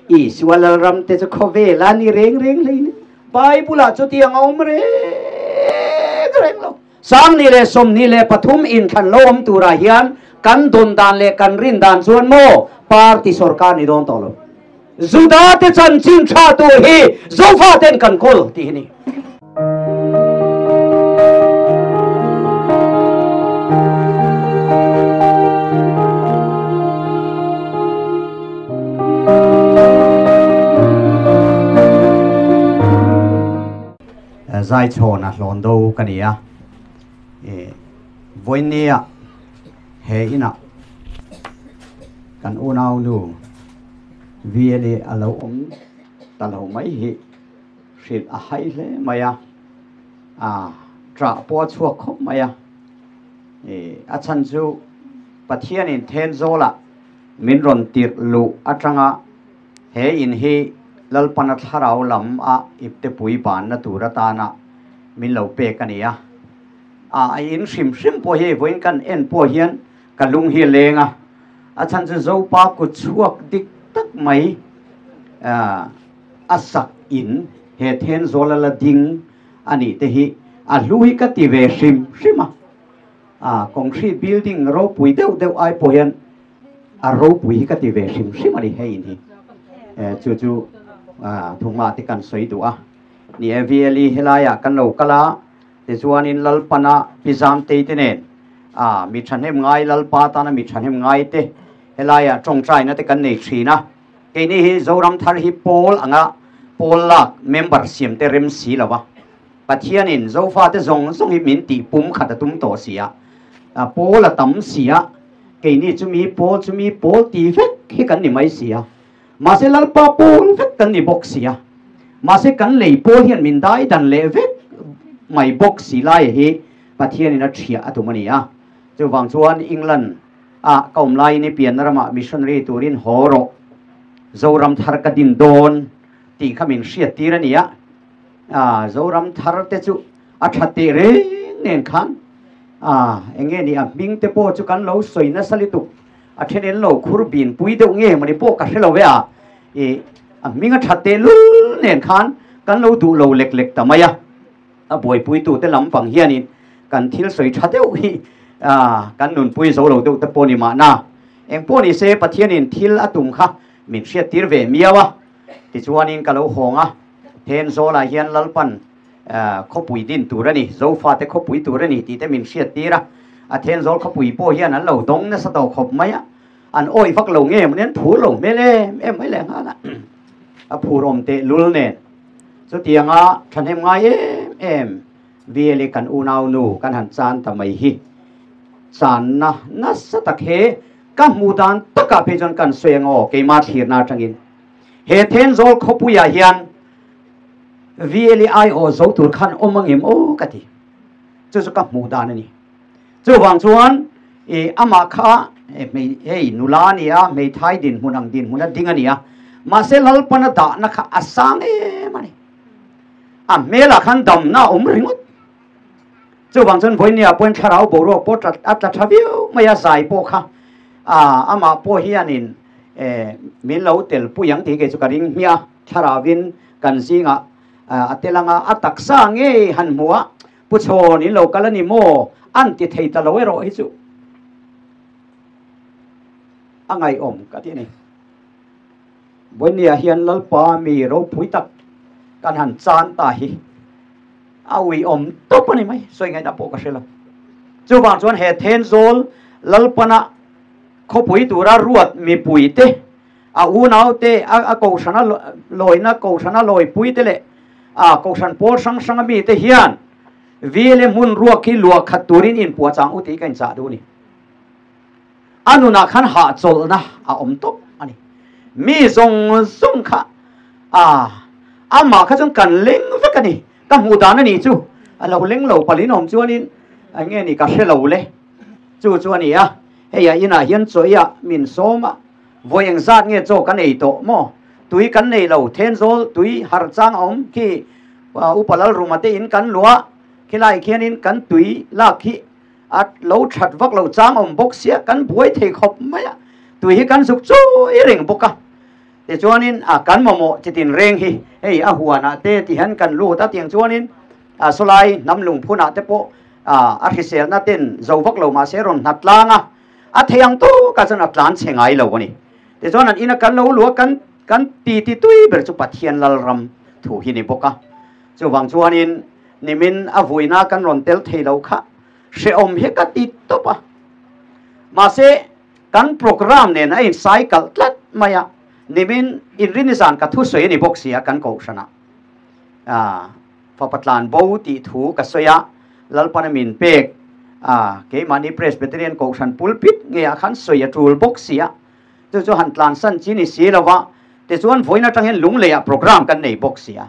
Isua Lalram te chu khawvel a ni reng reng hlei ni. Bible ah chutiang a awm reng reng lo. 2023 inthlan lo awm turah hian kan dawn dan leh kan rin dan chuan maw party sorkar ni dawn tawh lo. Juda te chanchin tha tur hi Zofa ten kan kawl tih hi ni. Zaichhawn a hlawn do ka ni a, vawinia he inah kan unau nu VLA a lo awm ta lo mai hi hrilh a hai hle mai a, a ṭah pawh a chhuak khawp mai a, a chhan chu Pathianin Thenzawlah Min rawn tirh luh atanga he in hi Lalpana thlarau lam a iptepui banna tur atana min lo pek a ni a. A in hrim hrim pawh hi vawiin kan en pawh hian ka lung hi a leng a, a chhan chu Zopa kut chhuak dik tak mai a sak in he Thenzawl a la ding a nih te hi a hlu hi ka ti ve hrim hrim a. A concrete building ropui deuh deuh ai pawh hian a ropui hi ka ti ve hrim hrim a ni hei in hi. Chu chu thunghma te kan sawi duh a. Ni e VLE helaiah kan lo kal a, tichuanin Lalpana Pi Zamtei te nen a mi thahnem ngai Lalpa tana mi thahnem ngai te helaiah tawngtaina te kan nei thin a. Keini hi Zoram thar hi pawl anga pawl lak member siam te rem si lo va. Pathianin Zofate zawng zawng hi min tih pum khat a tum tawh si a, pawl a tam si a, keini chu mi pawl chu mi pawl ti vek hi kan ni mai si a, mahse Lalpa pawl vek kan ni bawk si a, mahse kan lei pawl hian min dai dan leh vek mai bawk si lai hi Pathianin a thiah a tum a ni a. Chuvang chuan England ah ka awm laiin i pianna ramah missionary turin haw rawh, Zoram thar ka din dawn tih kha min hriat tir a ni a. A Zoram thar te chu a tha teh reng nen khan a enge ni a hming te pawh chu kan lo sawi nasa lutuk a then en lo khur bin pui deuh nge mawni pawh ka hre lo ve a i a hming a tha teh lul nen khan kan lo duh lo lek lek ta mai a a buaipui tu te lampang hianin kan thil sawi tha deuh hi a kan nunpui zo lo deuh te pawh ni mahna eng pawh ni se Pathianin thil a tum kha min hriat tir ve miau a tichuanin ka lo hawng a. Thenzawlah hian Lalpan khawpui din tur a ni, Zofate khawpui tur a ni tih te min hriat tir a. A Thenzawl khawpui pawh hian an lo dawng nasa tawh khawp mai a, an awih vak lo nge mawni an phur lo hmel em em mai leh nghal a, a phur awm teh lul nen. Chutianga thahnem ngai em em VLA kan unau nu kan han chan ta mai hi channa nasa tak he ka hmuh dan takah phei chuan kan sawi ang aw keimah thlirna atangin. He Thenzawl khawpuiah hian VLE aiawh zo tur khan awm angem aw ka ti. Chu chu ka hmuh dan a ni. Chuvang chuan i amah kha hei nula a ni a, hmeithai dinhmun ang dinhmun a ding a ni a. Mahse Lalpana dahna kha a sang em a ni. A hmelah khan damna a awm ringawt. Chuvang chuan vawinia pawhin thlarau boruak pawh a tla tha viau mai a, zai pawh kha amah pawh hianin min lo tel pui ang tih kei chu ka ring hmiah a, thlarauvin kan zingah a tel anga a taksa ngei han hmu a, Pu Chhawn in lo kal a ni maw? an ti thei ta lo erawh hi chu a ngaihawm ka ti a ni. Vawinia hian Lalpa mi ropui tak kan han chan ta hi a uiawm tawp a ni mai, sawi ngaihna pawh ka hre lo. Chuvang chuan he Thenzawl Lalpana khawpui tura ruat mipuite, a unaute, a kohhrana lawina kohhrana lawipui te leh a kohhran pawl hrang hranga mite hian VLA hmun ruak hi luah khat turin inpuahchang u tih ka inchah duh a ni. A nunah khan hahchawlhna a awm tawp a ni. Mi zawng zawng kha a amah kha chuan kan leng vek a ni. Ka hmuh dan a nih chu a lo leng lo palin awm chuanin eng nge ni ka hre lo le. Chu chu a ni a, hei a inah hian chawiah min sawm a, vawi eng zat nge chaw kan ei tawh maw? Tui kan nei lo, Thenzawl tui harh chang a awm khi Upa Lalruma te in kan luah khilai khianin kan tui lak hi A lo that vak lo chang awm bawk sia kan buai thei khawp mai a, tui hi kan zuk chawi reng bawk a. Tichuanin a kan mamawh chitin reng hi hei a huanah te ti hian kan lut a tiang chuanin a sawlai hnam lungphunah te pawh a hriselna ten zo vak lo mahse rawn hnat tlang a, a thei ang tawkah chuan a tlan chhe ngai lo a ni. Tichuan an ina kan lo luh a kan kan ti ti tui ber chu Pathian Lalram thu hi ni bawk a. Chuvang chuanin nimin a vuina kan rawn tel thei lo kha hrehawm hi ka ti tawp a. Mahse kan programme nen a insai kalh tlat mai a, nimin inrini zan ka thusawi a ni bawk si a kan kohhranah fapa tlan bo tih thu ka sawi a, Lalpana min pek a keimahni Presbyterian kohhran pulpit ngeiah khan sawi a tul bawk si a, chu chu han tlansan chi ni si lo va, tichuan vawiin atang hian lungleiah programme kan nei bawk si a,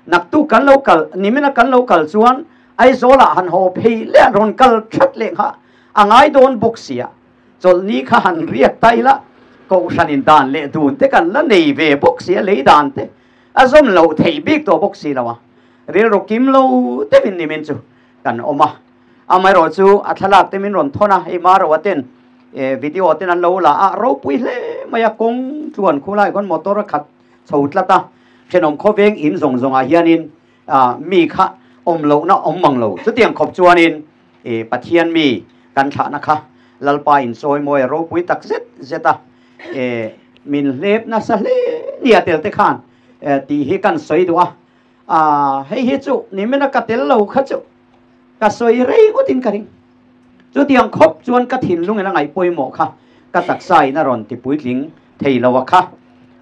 naktuk kan lo kal nimina kan lo kal chuan Aizawlah han haw phei leh a rawn kal that leh kha a ngai dawn bawk si a, chawlhni kha han riak ta ila kohhranin dan leh dun te kan la nei ve bawk si a, lei dan te a zawm loh theih bik tawh bawk si lo a, rilru kim lo deuhin nimin chu kan awm a, amaherawh chu a thlalak te min rawn thawn a, hei Maroa ten video ten an lo la a, ropui hle mai a, kawng tluan khulai khawn motor a khat chho tlat a, thenawm khawveng in zawng zawngah hianin mi kha awm lohna awm mang lo. Chutiang khawp chuanin Pathian mi kan thlahna kha Lalpa inchawimawi a ropui tak zet zet a, min hlep nasa hle nia tel te khan tih hi kan sawi duh a, hei hi chu nimina ka tel lo kha chu ka sawi rei ngawtin ka ring. Chutiang khawp chuan ka thinlungin a ngaih pawimawh kha ka taksa in a rawn ti puitling thei lo a kha,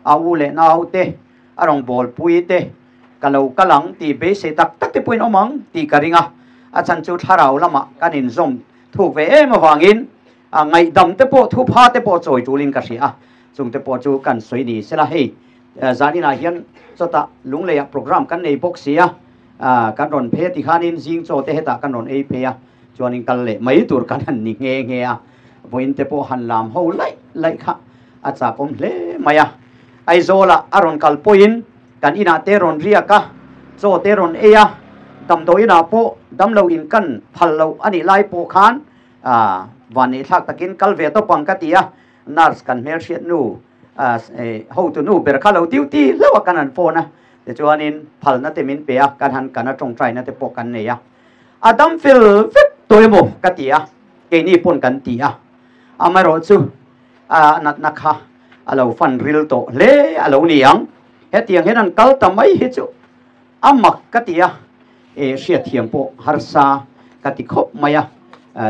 a u leh naute a rawn bawlpui te ka lo kal ang tih beisei tak tak te pawhin awm ang tih ka ring a, a chhan chu thlarau lamah kan inzawm thuk ve em avangin a ngaihdam te pawh thupha te pawh chawi tulin ka hria a, chung te pawh chu kan sawi ni sela hei zaninah hian chawtah lungleiah programme kan nei bawk si a, kan rawn phei a tikhanin zing chaw te hetah kan rawn ei phei a, chuanin kal leh mai tur kan han ni nghe nghe a, vawiin te pawh han lam ho laih laih kha a chakawm hle mai a, Aizawlah a rawn kal pawhin Kan inah te rawn riak a, chaw te rawn ei a, damdawi inah pawh damlo in kan phal loh a nih lai pawh khan vanneih thlak takin kal ve tawp ang ka ti a, nurse kan hmelhriat nu hotu nu ber kha lo duty hlauh a kan han phone a, tichuanin phalna te min pe a, kan han kan a tawngtaina te pawh kan nei a, a dam fel vek tawh emaw ka ti a, keini pawn kan ti a, amaherawhchu a natna kha a lo fan ril tawh hle a lo ni ang. Hetiang hian an kal ta mai hi chu a mak ka ti a, e hriatthiam pawh harsa ka ti khawp mai a.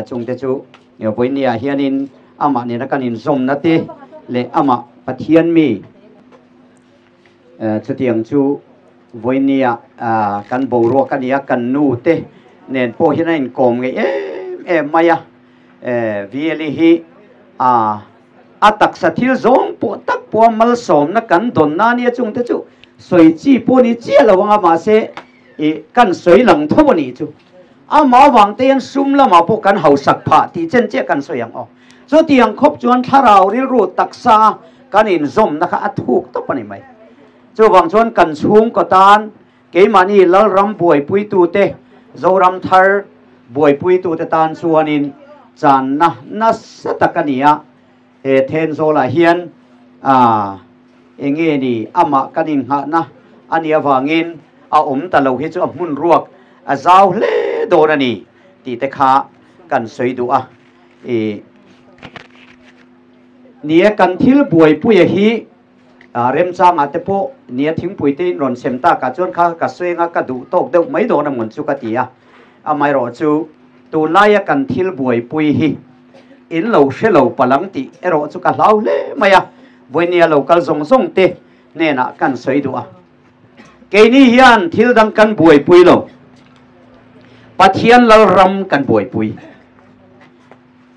Chungte chu vawinia hianin amah nena kan inzawmna te leh amah Pathian mi chutiang chu vawinia kan boruak a ni a, kan nu te nen pawh hian a inkawm ngei em em mai a. Vli hi a a taksa thil zawng pawh tak pawha malsawmna kan dawn na nia chungte chu sawi chi pawh ni chiah lo anga mahse ih kan sawi lang tho a nih chu. Amah avang te hian sum lamah pawh kan hausak phah tih chen chiah kan sawi ang aw. Chutiang khawp chuan thlarau rilru taksa kan inzawmna kha a thuk tawp a ni mai. Chuvang chuan kan chhungkaw tan Keimahni Lalram buaipuitute, Zoram thar buaipuitute tan chuanin channa nasa tak a ni a. He Thenzawlah hian eng nge ni amah kan innghahna a nih avangin a awm ta lo hi chu a hmun ruak a zau hle dawn a ni tih te kha kan sawi duh a. Ni e, kan thil buaipuia hi Remchangah te pawh nia thingpui te in rawn sem takah chuan kha ka sawi anga ka duh tawk deuh mai dawn a mun chu ka ti a. Amaherawh chu tunlaia kan thil buaipui hi in lo hre lo palang tih erawh chu ka hlau hle mai a, vawinia lo kal zawng zawng te hnenah kan sawi duh a. Keini hian thil dang kan buaipui lo, Pathian Lalram kan buaipui.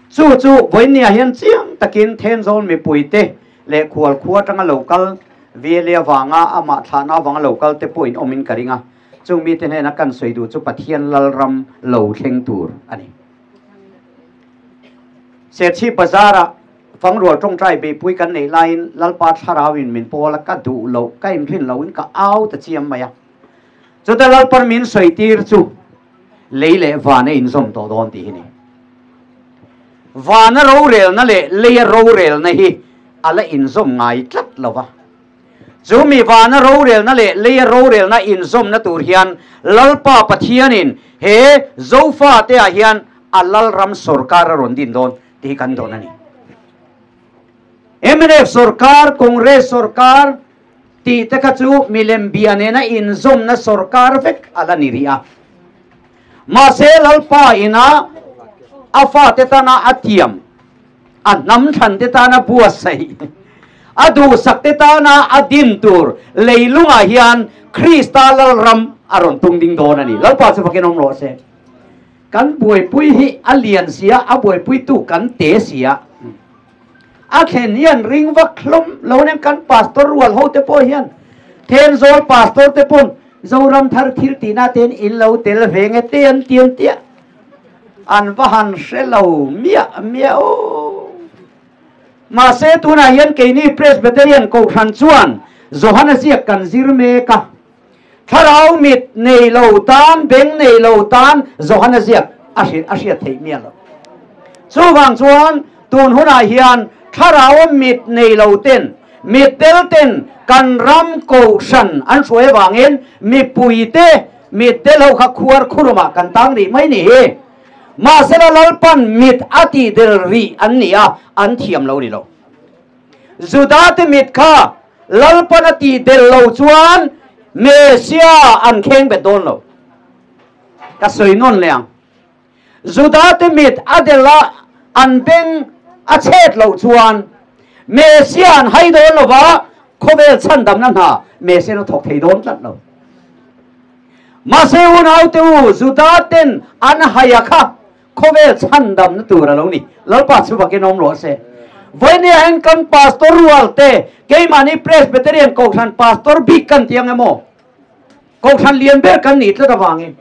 Chu chu vawinia hian chiang takin Thenzawl mipuite leh khual khua atanga lo kal VLA avanga amah thlahna avanga lo kal te pawh in awmin ka ring a, chung mite hnena kan sawi duh chu Pathian Lalram lo thleng tur a ni. Serchhip Bazar-ah Fangrual tawngtai beihpui kan neih laiin Lalpa Thlarauin min pawl a, ka duh loh, ka inrin lohin ka au ta chiam mai a. Chuta Lalpan min sawi tir chu lei leh van a inzawm tawh dawn tih hi ni. Vana rorelna leh leia rorelna hi a la inzawm ngai tlat lo va. Chu mi vana rorelna leh leia rorelna inzawmna tur hian Lalpa Pathianin he Zofate ah hian a Lalram sawrkar a rawn din dawn tih hi kan dawn a ni. Mnf sawrkar, Congress sawrkar tih te kha chu milem bia nena inzawmna sawrkar vek a la ni rih a. Mahse Lalpa ina a fate tana a tiam, a hnam thlan te tana buatsaih, a duhsak te tana a din tur leilungah hian Krista Lalram a rawn tung ding dawn a ni. Lalpa chu fakin awm rawh se. Kan buaipui hi a lian sia, a buaipuitu kan te sia. A thlen hian ring vak hlawm lo nen kan pastor rual ho te pawh hian Thenzawl pastor te pawn Zoram thar thil tihna ten in lo tel ve nge te an ti an tia. An va han hre lo miah miah aw. Mahse tunah hian keini Presbyterian Kohhran chuan Johana ziak kan zir mek a. Thlarau mit nei lo tan, beng nei lo tan Johana ziak a hrilh a hriat theih miah lo. Chuvang chuan tun hunah hian thlarau mit nei lo ten, mit tel ten kan ram kohhran an hruai avangin mipuite mit tel ho kha khuar khurumah kan tang rih mai ni hi. Mahsela Lalpan mit a tih del rih an ni a, an thiam lo ni lo. Judate mit kha Lalpan a tih del lo chuan Messia an kheng bet dawn lo. Ka sawi nawn leh ang. Judate mit a del a, an beng a chhet loh chuan Messia an hai dawn lo va, khawvel chhandamna hna Messian a thawk thei dawn tlat lo. Mahse unaute u, Judaten an hai a kha Khawvel chhandamna tur a lo ni. Lalpa chu vakin awm rawh se. Vawinia hian kan pastor rual te, keimahni Presbyterian Kohhran pastor bik kan ti ang emaw? Kohhran lian ber kan nih tlat avangin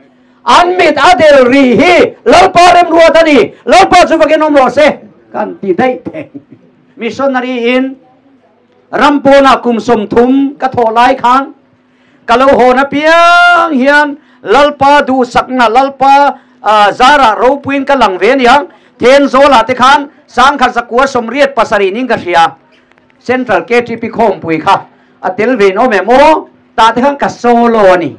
an mit a del ri hi Lalpa remruat a ni. Lalpa chu vakin awm rawh se kan ti daih thei. Missionary in ram pawnah kum 30 ka thawh lai khan Ka lo hawn apiang hian Lalpa duhsakna, Lalpa zarah ropuiin ka lang ve aniang. Thenzawlah te khan sangkhat zakua 87 ning ka hria. Central KTP khawmpui kha a tel ve in awm em aw? Tah te khan ka solo a ni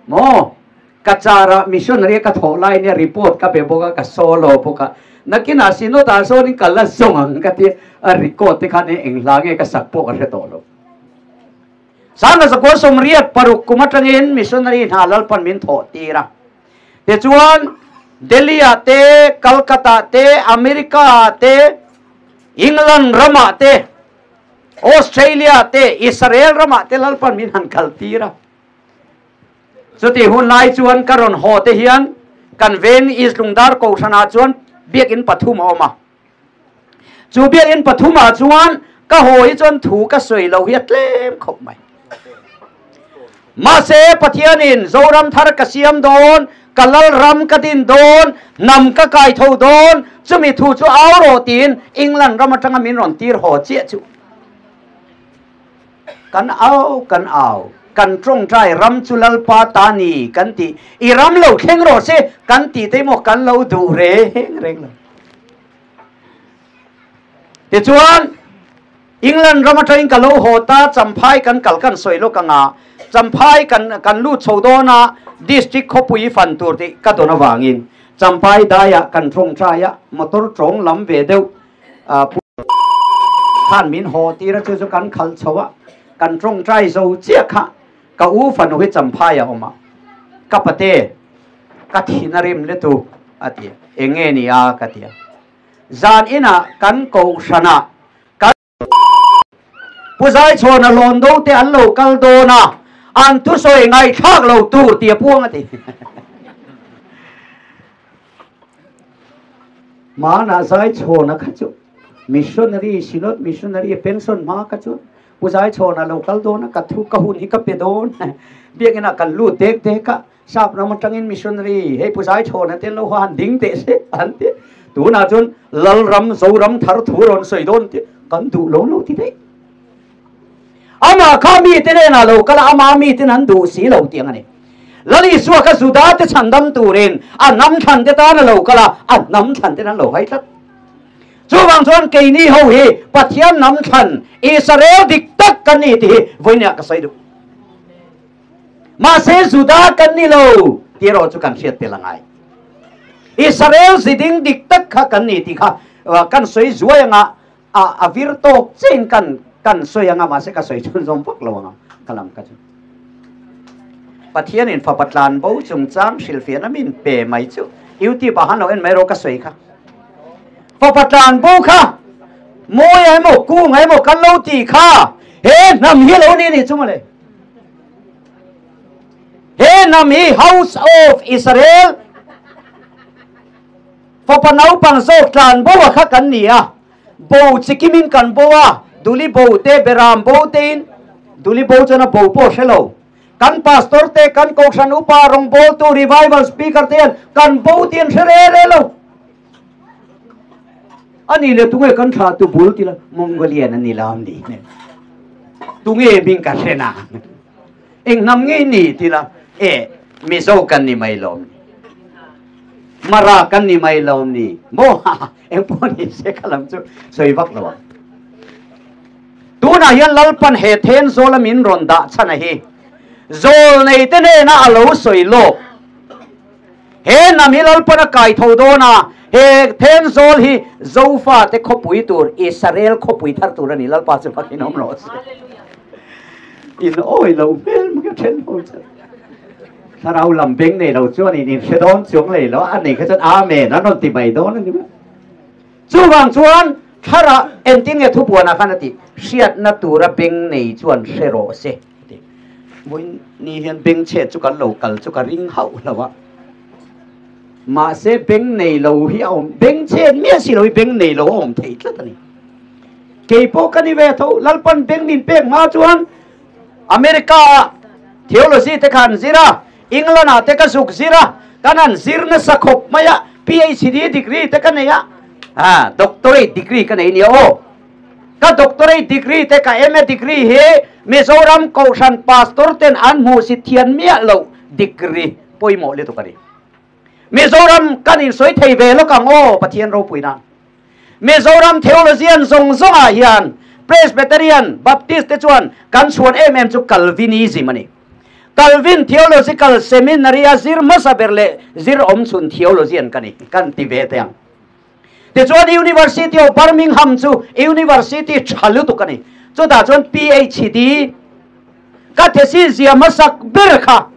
maw? Ka charah missionary a ka thawh lai nia report ka pe bawk a, ka solo bawk a. Nakinah Synod-ah sawnin ka la zawng ang ka ti a, record te khan eng hla nge ka sak pawh ka hre tawh lo. Sanga zakua 86 kum atangin missionary hna Lalpan min thawh tir a. Tichuan, Delhi-ah te, Calcutta-ah te, America-ah te, England ramah te, Australia-ah te, Israel ramah te Lalpan min han kal tir a. Chutih hun lai chuan ka rawn haw te hian kan veng East Lungdar Kohhranah chuan biakinn pathum a awm a. Chu biakinn pathumah chuan ka haw hi chuan thu ka sawi lo hi a tlem khawp mai. Mahse Pathianin Zoram thar ka siam dawn, ka Lalram ka din dawn, hnam ka kai tho dawn, chumi thu chu au rawh tiin England ram atanga min rawn tir haw chiah chu. Kan au kan au, kan tawngtai ram chu Lalpa ta ni kan tih, i ram lo thleng rawh se kan tih te maw kan lo duh reng reng lo. Tichuan, England ram atangin ka lo haw ta, Champhai kan kal kan sawi lawk anga, Champhai kan kan lut chho dawn a, District khawpui fan tur tih ka dawn avangin Champhai daiah kan tawngtai a, motor tawng lam ve deuh Pu khan min haw tir a, chu chu kan khalh chho a, kan tawngtai zo chiah kha ka u fanu hi Champhai a awm a, ka pate ka thin a rim lutuk a ti a, eng nge ni a ka ti a, zan inah kan kohhranah kan Pu Zaichhawna lawn do te an lo kal dawn a, an thusawi ngaihthlak lo tur tih a puang a ti. Hmanah Zaichhawna kha chu missionary, synod missionary pension hma kha chu Pu Zaichhawna lo kal dawn a, ka thu ka hun hi ka pe dawn biakinah kan lut dek dek a, Sap ram atangin missionary hei Pu Zaichhawna te lo han ding teh se an ti. Tunah chuan Lalram Zoram thar thu rawn sawi dawn tih kan duh lo lo ti daih. Amah kha mite hnenah lo kal a, ama miten an duh si lo tih ang a ni. Lal Isua kha Juda te chhandam turin a hnam thlan te tan a lo kal a, a hnam thlan ten an lo hai tlat. Chuvang chuan keini ho hi Pathian hnam thlan Israel dik tak kan ni tih hi vawinia ka sawi duh. Mahse Juda kan ni lo tih erawh chu kan hriat tel a ngai. Israel ziding dik tak kha kan ni tih kha kan sawi zuai anga a a vir tawk chiahin kan kan sawi anga mahse ka sawi chhunzawm vak lo anga ka lam ka chu. Pathianin fapa tlan bo chungchang hrilhfiahna min pe mai chu YouTube ah han lo en mai rawh ka sawi kha. Fapa tlan bo kha mawi a emaw kung a emaw kan lo ti kha he hnam hi lo ni ni chu mawle. He hnam hi House of Israel fapa naupang zawk tlan bo a kha kan ni a. Bo chikimin kan bo a, duli bo te, beram bo tein duli bo chuan a bo pawh hre lo. Kan pastor te, kan kohhran upa, rawngbawltu, revival speaker te hian kan bo tih an hre re re lo. A nih leh tunge kan thlah tu bul ti la, Mongolian a ni lam ni. Tunge hming ka hre na. Eng hnam ngei ni ti la, e Mizo kan ni mai lawm ni. Mara kan ni mai lawm ni. Maw eng pawh ni se ka lam chu sawi vak lo ang. Tunah hian Lalpan he then zawla min rawn dah chhan a hi. Zawl nei te hnena a lo sawi lawk. He hnam hi Lalpan a kai tho dawn a, he then zawl hi Zofa te khawpui tur, Israel khawpui thar tur a ni. Lalpa chu fakin awm rawh se. In awi lo hmel mai a then ho chu. Thlarau lam beng nei lo chuan in inhre dawn chuang lei lo, a nei kha chuan Amen an rawn ti mai dawn a ni mai. Chuvang chuan thlarau entin nge thupuanah khan a ti, hriatna tura beng nei chuan hre rawh se a ti. Vawiin ni hian beng chhet chu kan lo kal chu ka ring hauh lo a, mahse beng nei lo hi a awm, beng chhet miah si lo hi beng nei lo a awm thei tlat a ni. Kei pawh ka ni ve tho, Lalpan beng min pek hma chuan America ah theology te kha an zir a, England ah te ka zuk zir a, kan han zir nasa khawp mai a, PhD degree te ka nei a, ah doctorate degree ka nei nia aw. Ka doctorate degree te ka MA degree hi Mizoram Kohhran pastor ten an hmuh si thian miah loh degree pawimawh lutuk a ni. Mizoram kan insawi thei ve lawk ang aw Pathian ropui nan. Mizoram theologian zawng zawngah hian Presbyterian, Baptist te chuan kan chhuan em em chu Calvinism a ni. Calvin Theological Seminary a zir hmasa ber leh zir awm chhun theologian ka ni, kan ti ve teh ang. Tichuan University of Birmingham chu university tha lutuk a ni. Chutah chuan PhD ka thesis zia hmasak ber kha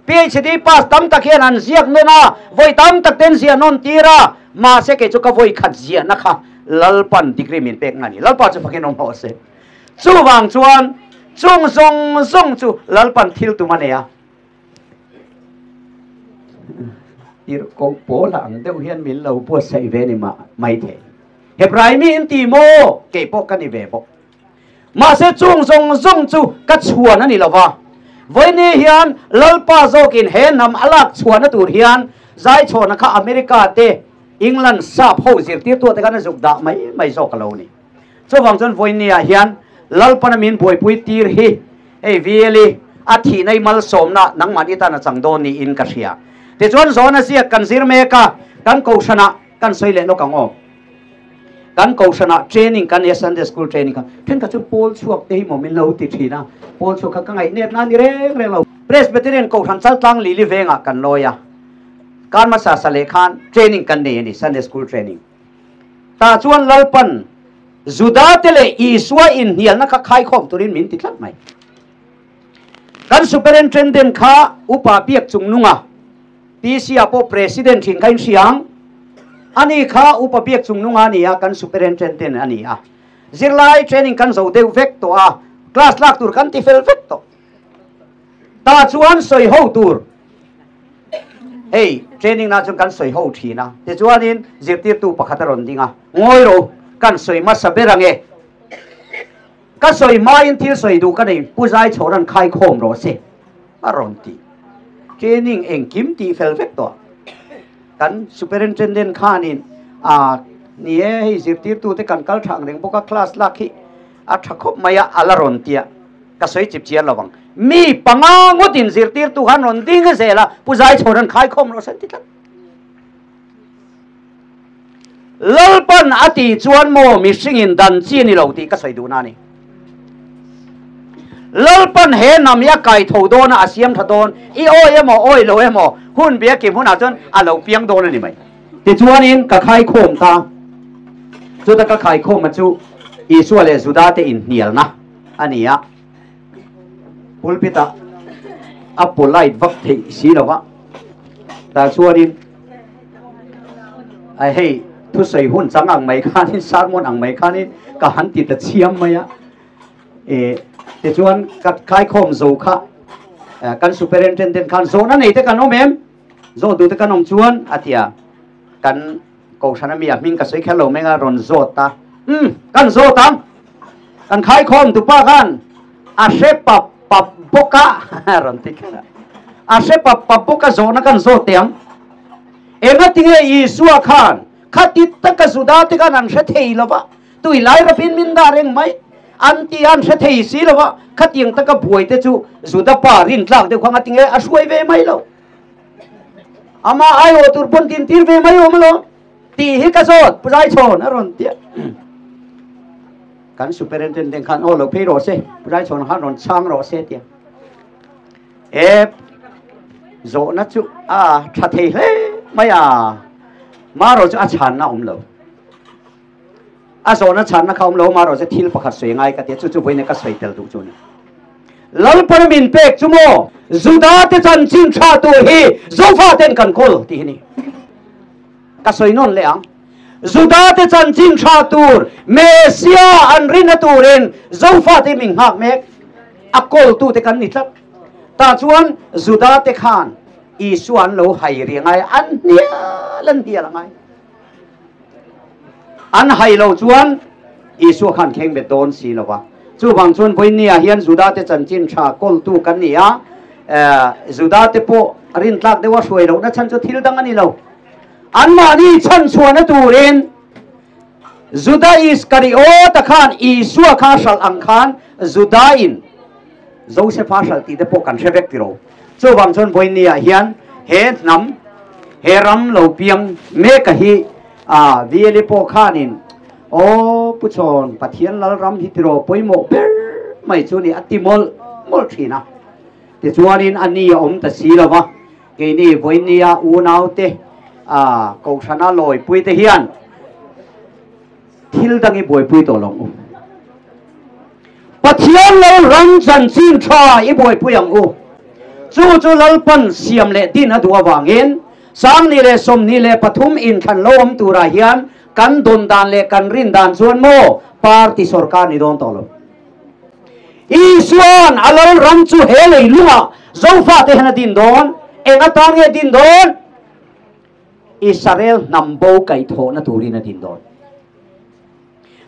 PhD pass tam tak hian an ziak nawn a, vawi tam tak ten ziah nawn tir a, mahse kei chu ka vawi khat ziahna kha Lalpan degree min pek nga ni. Lalpa chu fakin awm hlawh se. Chuvang chuan chung zawng zawng chu Lalpan thil tum a nei a. Tirhkoh pawl ang deuh hian min lo buatsaih ve ni mai thei. Hebrai mi in ti maw? Kei pawh ka ni ve bawk. Mahse chung zawng zawng chu ka chhuan a ni lo va. Vawiini hian Lalpa zawkin he hnam a lak chhuahna tur hian zaichhawna kha America te, England sap ho zirtirtu te khan a zuk dah mai mai zawk a lo ni. Chuvang chuan vawiini ah hian Lalpana min buaipui tir hi hei VLE a thihna i malsawmna nangmahni tan a chang dawn niin ka hria. Tichuan Zona ziak kan zir mek a, kan kohhranah kan sawi leh lawk ang aw. Kan kohhranah training kan nei a, Sunday school training kha. Thenkhat chu pawl chhuak te hi maw min lo ti thin a, pawl chhuak kha ka ngaih nep na a ni reng reng lo. Presbyterian kohhran chaltlang Lili vengah kan lawi a, kan hmasa sa leh khan training kan nei a ni, Sunday school training. Tah chuan Lalpan Juda te leh Isua inhnialna kha khaikhawm turin min ti tlat mai. Kan Superintendent kha Upa Biak Chungnunga, PC ah pawh President thin kha in hria ang. Ani kha Upa Biak Chungnunga a ni a, kan Superintendent a ni a. Zirlai training kan zo deuh vek tawh a, class lak tur kan ti fel vek tawh. Tah chuan sawi ho tur hei training na chuan kan sawi ho thin a, tichuanin zirtirtu pakhat a rawn ding a, Ngawi rawh, kan sawi hmasa ber ange. Ka sawi hmain thil sawi duh ka nei, Pu Zaichhawra'n khaikhawm rawh se a rawn ti. Training engkim tih fel vek tawh. Kan Superintendent khanin a ni e, hei zirtirtute kan kal thang reng bawk a, class lak hi a tha khawp mai a, a la rawn ti a, ka sawi chip chian lo vang. Mi panga ngawtin zirtirtu khan rawn ding zel a, Pu Zaichhawra'n khaikhawm rawh se an ti tlat. Lalpan a tih chuan maw mihringin dan chi a ni lo tih ka sawi duhna a ni. Lalpan he hnam hi a kai tho dawn a, a siam tha dawn. I awi emaw, awi lo emaw, hun bia kim hunah chuan a lo piang dawn a ni mai. Tichuanin ka khaikhawm ta. Chuta ka khaikhawma chu Isua leh Juda te inhnialna a ni a. Pulpit-ah a polite vak theih si lo va, tah chuanin a hei thusawi hun chang ang mai khanin sermon ang mai khanin ka han ti ta chiam mai a. E tichuan ka khaikhawm zo kha kan superintendent khan zawhna nei te kan awm em? Zawh duh te kan awm chuan a ti a, kan Kohhran ami a hming ka sawi kher lo meng a rawn zawt a, Umm, kan zawt ang, kan khaikhawm tupa khan a hre pap pap bawk a, a rawn ti kher a, a hre pap pap bawk a zawhna kan zawt teh ang. Engatinge Isua khan khati taka Juda te khan an hre thei lo va, tui lai rapin min dah reng mai, an ti a an hre thei si lo va, khatiang taka buai te chu Juda pa rintlak deuh kha ngatinge a hruai ve mai lo. Ama aiawh tur pawn tin tir ve mai awm alawm tih hi ka zawt Pu Zaichhawn a rawn ti a. Kan superintendent khan aw lo phei rawh se Pu Zaichhawn khan rawn chhang rawh se tia. E zawhna chu a tha thei hle mai a, marawh chu a chhanna awm lo. A zawhna chhanna kha awm lo marawh chu thil pakhat sawi ngai ka ti a, chu chu vawiin ka sawi tel duh chu a ni. Lalpan min pek chu maw Juda te chanchin tha tur hi Zofa ten kan kawl tih hi ni. Ka sawi nawn leh ang. Juda te chanchin tha tur Messia an rinna turin Zofa te min nghak mek. A kawltu te kan ni tlat. Tah chuan Juda te khan Isua an lo hai ri ngai an hnial an hnial a ngai. An hai lo chuan Isua khan thleng bet dawn si lo va. Chuvang chuan vawinia hian Juda te chanchin tha kawltu kan ni a, Juda te pawh rintlak deuha hruai lohna chhan chu thil dang a ni lo. Anmahni chhanchhuahna turin Juda Iskariota khan Isua kha hralh ang khan Juda-in Josefa hralh tih te pawh kan hre vek tiro. Chuvang chuan vawinia hian he hnam, he ram lo piang meka hi a VLE pawh khanin Aw Pu Chawn, Pathian lal ram hi tiraw pawimawh ber mai chu ni a ti mawlh mawlh thin a. Tichuanin a ni a awm ta si lo va, keini vawinia unaute a Kohhrana lawipui te hian thil dang i buaipui tawh lo ang u. Pathian lal ram chanchin tha i buaipui ang u. Chu chu Lalpan siam leh din a duh avangin 2023 inthlan lo awm turah hian kan dawn dan leh kan rin dan chuan maw party sorkar ni dawn tawh lo. Isua'n a lal ram chu he leilungah Zofate hian a din dawn. Eng atan nge din dawn? Israel hnam bo kaihthawhna turin a din dawn.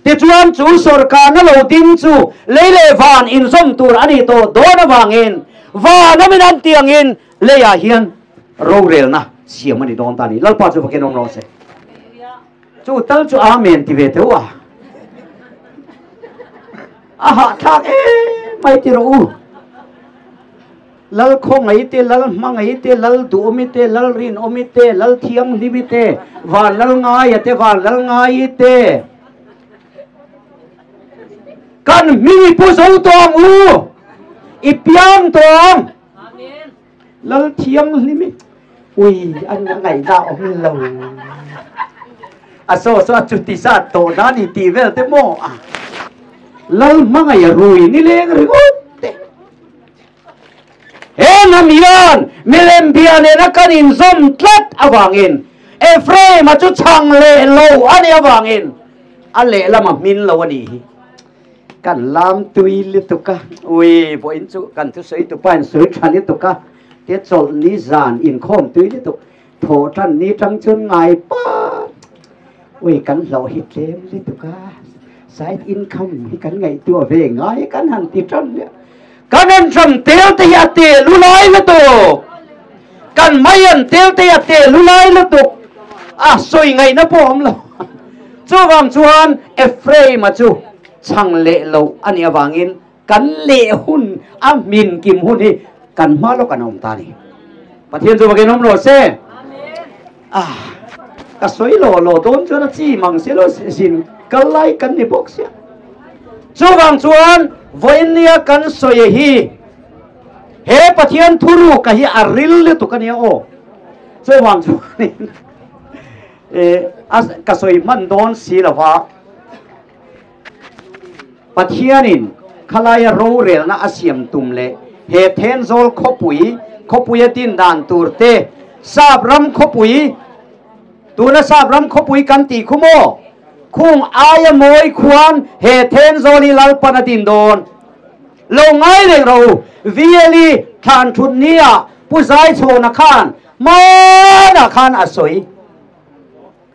Tichuan chu sorkarna lo ding chu lei leh van inzawm tur a nih tawh dawn avangin van awmin an tih angin leiah hian rorelna siam a ni dawn ta a ni. Lalpa chu vakin awm rawh se. Chu tal chu Amen ti ve teuh a. A hahthlak em mai ti rawh u. Lal khawngaih te, Lal hmangaih te, Lal duhawmi te, Lal rinawmi te, Lal thianghlimi te, Van Lal ngaia te, Van Lal ngaii te. Kan hming i pu zo tawh ang u, i piang tawh ang. Lal thianghlimi, ui an ngaihna awm lo. A saw saw a chuti zat tawh na ni tih vel te maw a. Lal hmangaih a rui nileng ringawt te. He hnam hian milem bia nena kan inzawm tlat avangin Ephraim-a chu chhang leh lo a nih avangin a lehlam a hmin lo a nih hi. Kan lam tui lutuk a, ui vawiin chu kan thusawi tupa in sawi tha lutuk a, tia chawlh ni zan inkhawm tui lutuk, thawh tan ni tang chuan ngai pat, ui kan hlauh hi tlem lutuk a, side income hi kan ngaihtuah ve ngai kan han ti tan nia. Kan an ram tel te hi a te lu lai lutuk, kan mai an tel te hi a te lu lai lutuk, a sawi ngaihna pawh a awm lo. Chuvang chuan Ephraim-a chu chhang leh lo a nih avangin kan leh hun a hmin kim hun hi kan hma lawk an awm ta a ni. Pathian chu vakin awm rawh se. Ah. Ka sawi lo lo dawn chuan a chi mang si lo zin kal lai kan ni bawk sia. Chuvang chuan vawinia kan sawi hi he Pathian thuruk a hi a ril lutuk a nia aw. Chuvang chuanin ka sawi hman dawn si lova Pathianin khalaia rorelna a siam tum leh he Thenzawl khawpui khawpuia din dan tur te Sap ram khawpui tuna Sap ram khawpui kan tih khu maw? Khung aia mawi khuan he Thenzawl hi Lalpan a din dawn. Lo ngai reng rawh u, VLE thlan thut nia Pu Zaichhawna khan hmanah khan a sawi.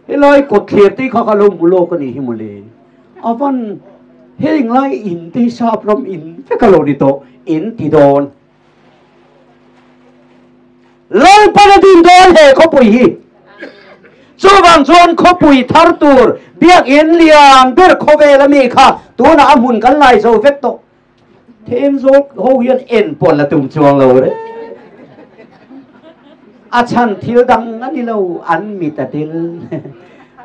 Helai kawt thlir te kha ka lo hmu lawk a nih hi mawle. A van heng lai in te hi sap ram in vek a lo ni tawh, in ti dawn. Lalpan a din dawn he khawpui hi. Chuvang chuan khawpui thar tur biakinn lian ber khawvel a mi kha tunah a hmun kan lai zo vek tawh. Then zawk ho hian en pawn la tum chuang lo re. A chhan thil dang a ni lo, an mit a tel.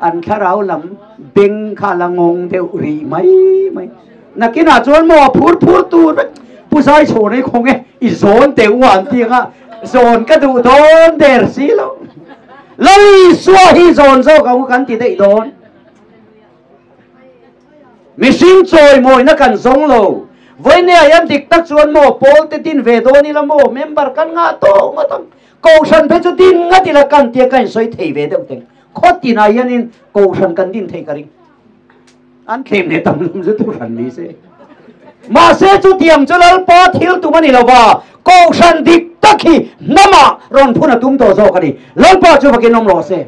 An thlarau lam beng kha la ngawng deuh rih mai mai. Nakinah chuan maw a phur phur tur vek Pu Zaichhawn ei khawng e, i zawn teh u an ti anga zawn ka duh dawn der si lo. Lal Isua hi zawn zawk ang u kan ti daih dawn. Mihring chawimawina kan zawng lo. Vawinia hian dik tak chuan maw pawl te din ve dawn ila maw member kan ngah tawh ngawt ang. Kohhran phei chu din ngawt ila kan tia ka insawi thei ve deuh teng. Khaw tinah hianin kohhran kan din thei ka ring. An thlem leh tam lam chu tu hran ni se. Mahse chutiang chu Lalpa thil tum a ni lo va, Kohhran dik tak hi hnamah rawn phun a tum tawh zawk a ni. Lalpa chu vakin awm rawh se.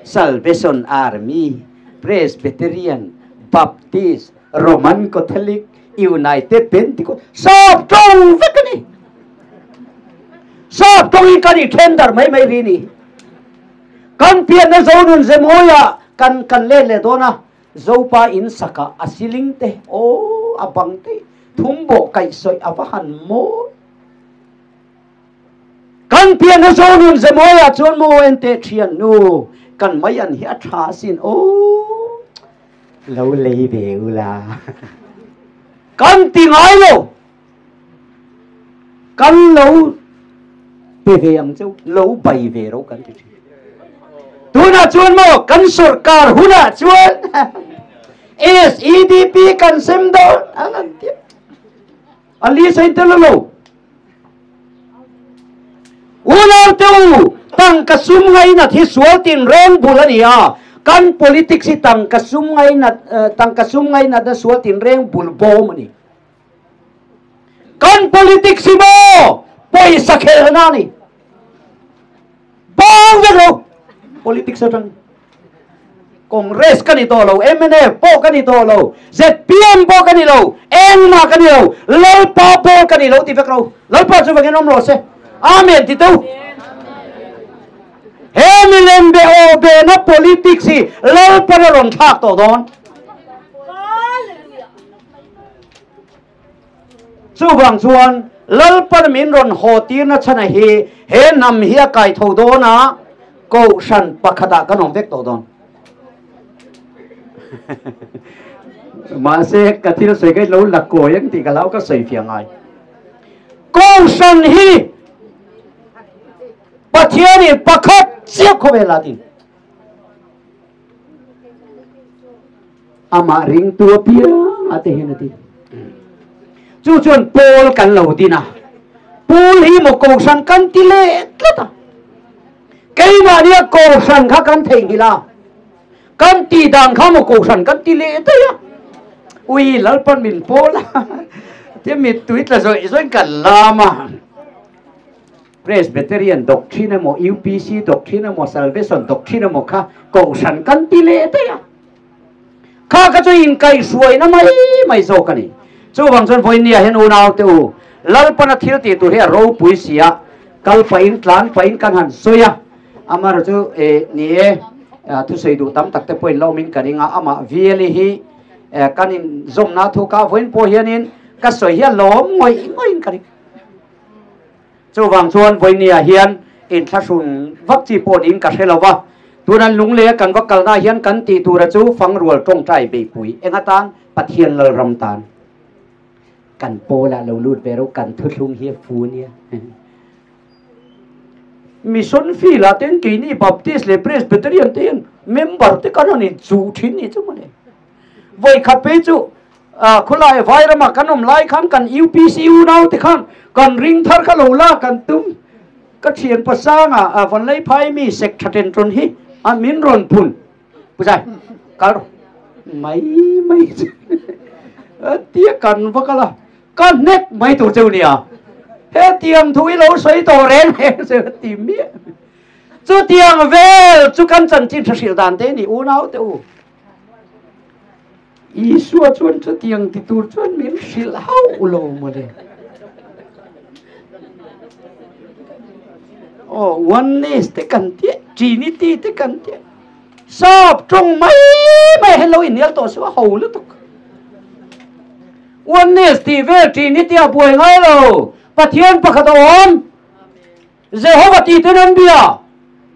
Salvation Army, Presbyterian, Baptist, Roman Catholic, United Pentecost, sap tawng vek a ni. Sap tawngin kan i then darh mai mai ri ni. Kan pianna Zonun Zemawia kan kan let leh dawn a, Zopa in sakah a siling te aw a bang te thum bawh kaih sawi a va han mawi. Kan pianna Zonun Zemawia chuan maw en teh thian nu kan mai an hi a tha asin aw lo lei ve ula kan ti ngai lo. Kan lo pe ve ang cheu, lo bai ve ro kan ti thin. Tunah chuan maw kan sorkar hunah chuan SEDP kan sem dawn an an ti. A li sain tel lo. Unau te u, tangka sum ngainat hi sual tin reng bul a ni a, kan politics hi tangka sum ngainat tangka sum ngainat na sual tin reng bul bawm a ni. Kan politics hi maw pawisa khelna a ni. Bang vek lo politics atang. Congress ka ni tawh lo, MNF pawh ka ni tawh lo, ZPM pawh ka ni lo, engmah ka ni lo, Lalpa pawl ka ni lo ti vek lo. Lalpa chu vangin awm rawh se. Amen ti teu. He milem be aw be na politics hi Lalpa a rawn thlak tawh dawn. Chuvang chuan Lalpan min rawn haw tirna chhana hi he hnam hi a kai tho dawn a, Kohhran pakhatah kan awm vek tawh dawn. Mahse ka thil sawi ka lo la kawi ang tih ka hlau ka sawi fiah ngai. Kohhran hi Pathianin pakhat chiah khawvel ah a tin. Amah ringtu apiang a te hian a ti. Chu chuan Paul kan lo din a. Paul hi maw kohhran kan ti leh tlat a. Keimahnia kohhran kha kan theihnghilh a. Kan tih dan kha maw kohhran kan ti leh daih a. Ui Lalpan min pawl a. Tia mittui tla zawih zawih kan lam a. Presbyterian doctrine emaw UPC doctrine emaw Salvation doctrine emaw kha kohhran kan ti leh daih a. Kha kha chu inkaihhruaina mai mai zawk a ni. Chuvang chuan vawinia hian unau te u, Lalpana thil tih tur hi a ropui si a, kal pahin tlan pahin kan han sawi a. Amaherawh chu eh ni e, thusawi duh tam tak te pawhin la awmin ka ring a, amah Vieli hi kan inzawmna thu ka vawiin pawh hianin ka sawi hi a lawm ngawih ngawih ka ring. Chuvang chuan vawinia hian inthlahrun vak chi pawh niin ka hre lo va. Tunan lungleia kan va kalna hian kan tih tura chu fangrual tawngtai beihpui eng atan Pathian Lalram tan kan pawlah lo lut ve ro kan thuthlung hi a fu nia. Mission field ah ten keini Baptist leh Presbyterian te hian member te kan han inchuh thin ni chu mawle. Vawikhat phei chu khawlai Vairama kan awm lai khan kan UPC unau te khan kan ring thar kha lo la kan tum. Ka thian pasanga Vanlei phai mi sek tha ten tawn hi a min rawn phun. Puzai kal rawh mai mai chu tia kan va kal a ka hnek mai tur cheu nia hetiang thu i lo sawi tawh reng reng chu ti miah chutiang vel chu kan chanchin tha hrilh dan te ni unau te u Isua chuan chutiang ti tur chuan min hrilh hauh lo mawle. Oh, oneness te kan tia, trinity te kan tia. Sap tawng mai mai hello inhnial tawh suh a ho lutuk. Oneness tih vel trinity a buai ngai lo. Pathian pakhat a awm. Jehovah tih ten an bia.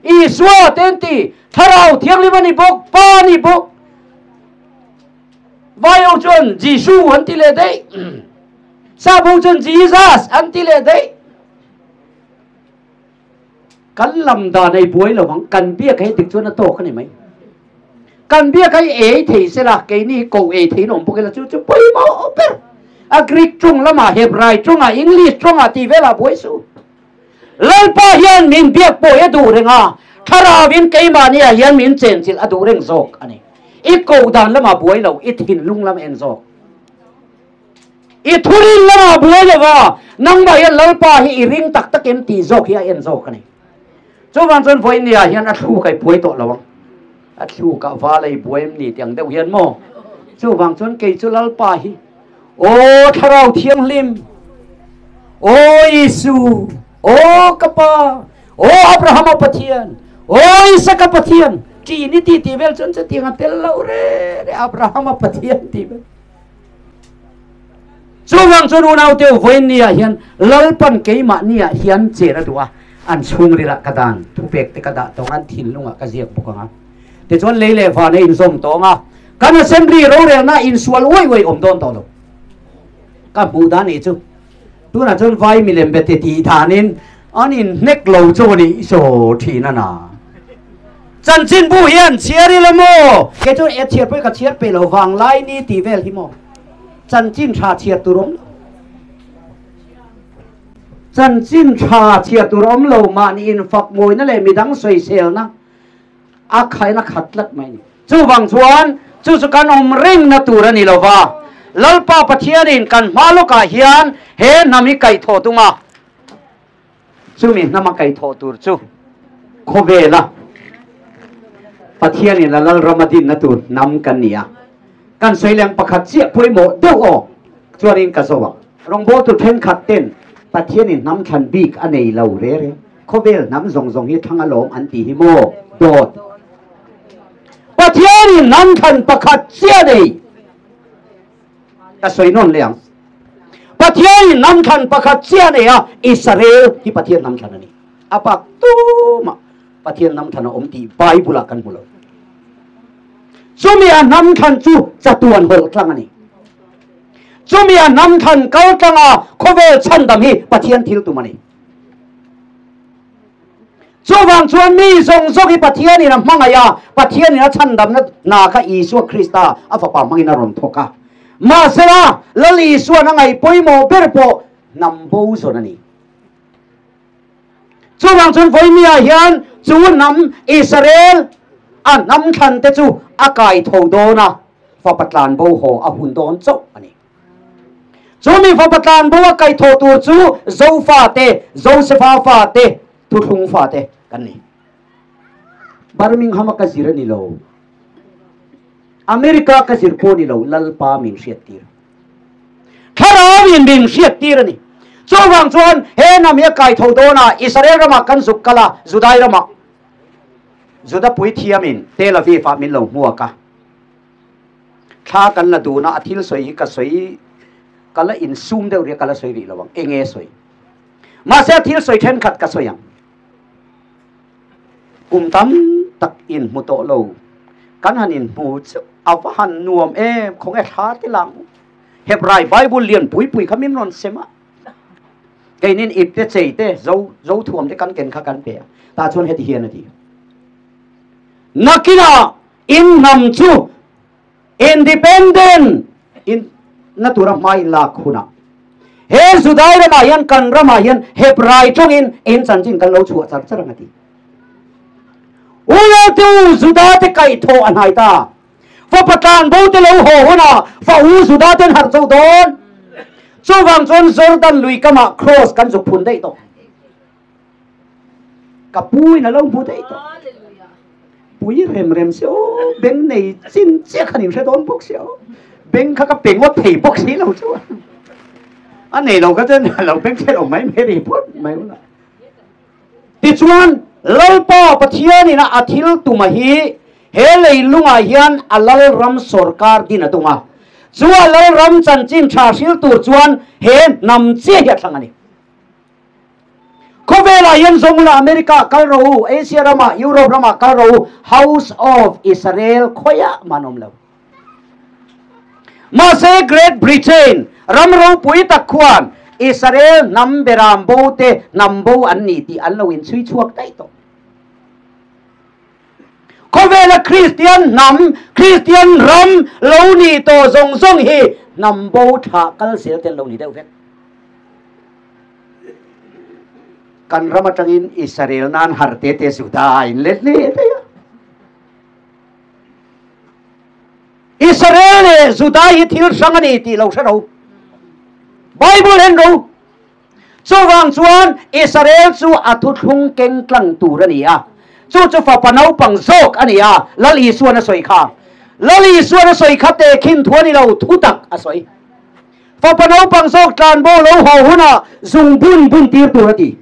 Isua te an ti. Thlarau Thianghlim a ni bawk, Pa a ni bawk. Vai ho chuan Jisu an ti leh daih. Sap ho chuan Jesus an ti leh daih. Kan lam dan ei buai lo ang, kan biak hei dik chuan a tawk a ni mai. Kan biak hei ei thei se la, keini ko ei theiin awm bawk ila chu chu pawimawh ber. A Greek tawng lamah, Hebrai tawngah, English tawngah tih velah buai suh. Lalpa hian min biak pawi a duh reng a, thlarauin keimahniah hian min chenchilh a duh reng zawk a ni. I koh dan lamah buai lo, i thinlung lam en zawk. I thurin lamah buai lo va, nangmah hian Lalpa hi i ring tak tak em tih zawk hi a en zawk a ni. Chuvang chuan vawinia hian a thluk a i buai tawh lo ang. A thluk ah val a i buai em ni tih ang deuh hian maw? Chuvang chuan kei chu Lalpa hi Aw Thlarau Thianghlim, Aw Isu, Aw ka Pa, Aw Abrahama Pathian, Aw Isaka Pathian, ṭi ni ti tih vel chuan chutiang a tel lo re re Abrahama Pathian tih vel. Chuvang chuan unaute u vawiin ah hian Lalpan keimahni ah hian chen a duh a, an chhungril ah ka dan thupek te ka dah tawng a, an thinlung ah ka ziak bawk ang a. Tichuan lei leh van a inzawm tawng a, kan assembly rorelna insual uai uai awm dawn tawh lo. Ka hmuh dan nih chu tunah chuan vai milem be ti tih danin an inhnek lo chu a nih saw thin a na. Chanchinbu hian chhiar ila maw? Kei chuan e chhiar pawh hi ka chhiar peih lo vang lai ni tih vel hi maw? Chanchin tha chhiar tur awm lo. Chanchin tha chhiar tur awm lo mahni infak mawina leh midang sawiselna a khaina khat tlat mai a ni. Chuvang chuan chu chu kan awm rengna tur a ni lo va, Lalpa Pathianin kan hma lawkah hian he hnam hi kaihthawh tum a, chumi hnama kaihthawh tur chu khawvela Pathianin a Lalram a dinna tur hnam kan ni a. Kan sawi leng pakhat chiah pawimawh deuh aw chuanin ka zo ang. Rawngbawltu thenkhat ten Pathianin hnam thlan bik a nei lo re re. Khawvel hnam zawng zawng hi thlang alawm an tih hi maw? Dawt. Pathianin hnam thlan pakhat chiah nei. Ka sawi nawn leh ang. Pathianin hnam thlan pakhat chiah nei a, Israel hi Pathian hnam thlan a ni. A bak tumah Pathian hnam thlan a awm tih Bible ah kan hmu lo. Chumi a hnam thlan chu chatuan hawlh tlang a ni. Chumi a hnam thlan kal tlanga khawvel chhandam hi Pathian thil tum a ni. Chuvang chuan mi zawng zawng hi Pathianin a hmangaih a, Pathianin a chhandamna hna kha Isua Krista a fapa hmangin a rawn thawk a. Mahsela, Lal Isua'n a ngaih pawimawh ber pawh hnam bo zawn a ni. Chuvang chuan vawinia hian chu hnam Israel a hnam thlan te chu a kai tho dawn a, fapa tlan bo haw a hun dawn chauh a ni. Chu mi fapa tlan bo a kai tho tur chu Zofa te, Josefa fa te, Thuthlung fa te kan ni. Birmingham a ka zir a ni lo. America ka zir pawh a ni lo, Lalpa min hriat tir. Thlarau in min hriat tir a ni. Chuvang chuan he hnam hi a kai tho dawn a, Israel ramah kan zuk kal a, Judai ramah. Juda puithiamin Tel Aviv ah min lo hmuak a. Thla kan la dun a, a thil sawi hi ka sawi, ka la insum deuh rih a, ka la sawi rih lo ang, eng nge sawi? Mahse a thil sawi thenkhat ka sawi ang. Kum tam tak. tak inhmu tawh lo kan han inhmu chu a va han nuam em khawnge thla te lang u. Hebrai Bible lian pui pui kha min rawn sem a. Keinin ip te chei te zo zo thuam te kan ken kha kan pe a. Tah chuan heti hian a ti. Nakinah in hnam chu Independent in na tura hma in lak hunah he Judai ramah hian kan ramah hian Hebrai tawngin in chanchin kan lo chhuah char char ang a ti. Unau te u Juda te kaih thawh a hnai ta. Fapa tlan bo te lo haw hunah fa u Juda ten harh chauh dawn. Chuvang chuan Jordan lui kamah cross kan zuk phun daih tawh. Ka pu in a lo hmu daih tawh. Pui rem rem se aw, beng nei chin chiah khan in hre dawn bawk si aw. Beng kha ka pe ngawt thei bawk si lo chu. A nei lo kha chuan lo beng chhe lo mai mai ri phawt mai ula. Tichuan Lalpa Pathian in a thil tuma hi he leilungah hian a Lalram sawrkar din a tum a. Chu a Lalram chanchin tha hril tur chuan he hnam chiah hi a thlang a ni. Khawvelah hian Zongula America kal rawh u, Asia ramah, Europe ramah kal rawh u, House of Israel khawiah mah an awm lo. Mahse Great Britain ram ropui tak khuan Israel hnam beram bo te hnam bo an ni tih an lo inchhui chhuak daih tawh. Khawvela Kristian hnam, Kristian ram lo nih tawh zawng zawng hi hnam bo thlah kal zel te an lo ni deuh vek. Kan ram atangin Israel nan har te te Juda a in let hle thei a. Israel leh Juda hi thil hrang a ni tih lo hre ro. Bible en ro. Chuvang chuan Israel chu a thuthlung keng tlang tur a ni a. Chu chu fapa naupang zawk a ni a, Lal Isuan a sawi kha. Lal Isuan a sawi kha tehkhin thu a ni lo, thutak a sawi. Fapa naupang zawk tlan bo lo haw hunah zung bun bun tir tur a ti.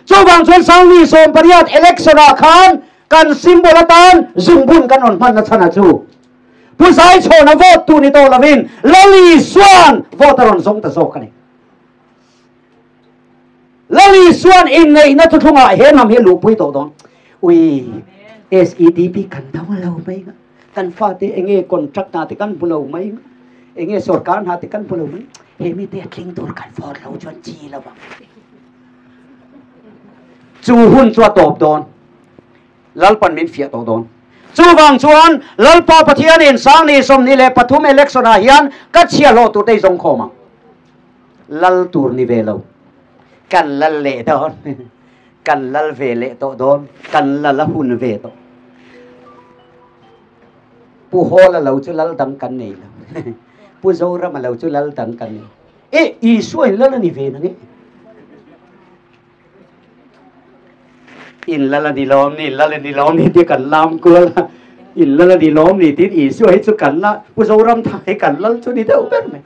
Chuvang chuan Sangni 18 election ah khan kan symbol atan zung bun kan rawn hman na chhan a chu. Pu Zaichhawna vote tu ni tawh lovin Lali Suan vote a rawn zawng ta zawk a ni. Lali Suan inneihna thuthlungah he hnam hi a luhpui tawh dawn. Ui, SEDP kan dang lo mai nga. Kan fate enge contract hna te kan hmu lo mai nga. Enge sorkar hna te kan hmu lo mai. He mite a tling tur kan vote lo chuan chi lo vang. Chu hun chu a tawp dawn. Lalpan min fiah tawh dawn. Chuvang chuan Lalpa Pathianin Sangni 23 election ah hian ka chhiahhlawh tur te i zawng khawm ang. Lal tur ni ve lo. Kan lal leh dawn. Kan lal ve leh tawh dawn. Kan lal a hun ve tawh. Pu Hawla lo chu lal dang kan nei lo. Pu Zorama lo chu lal dang kan nei. E, Isua in lal a ni ve nang e. In lal a ni lawm ni, lal a ni lawm ni tia kan lam kual a. In lal a ni lawm ni tiin Isua hi chu kan la, Pu Zoram tha hi kan lal chu ni deuh ber mai.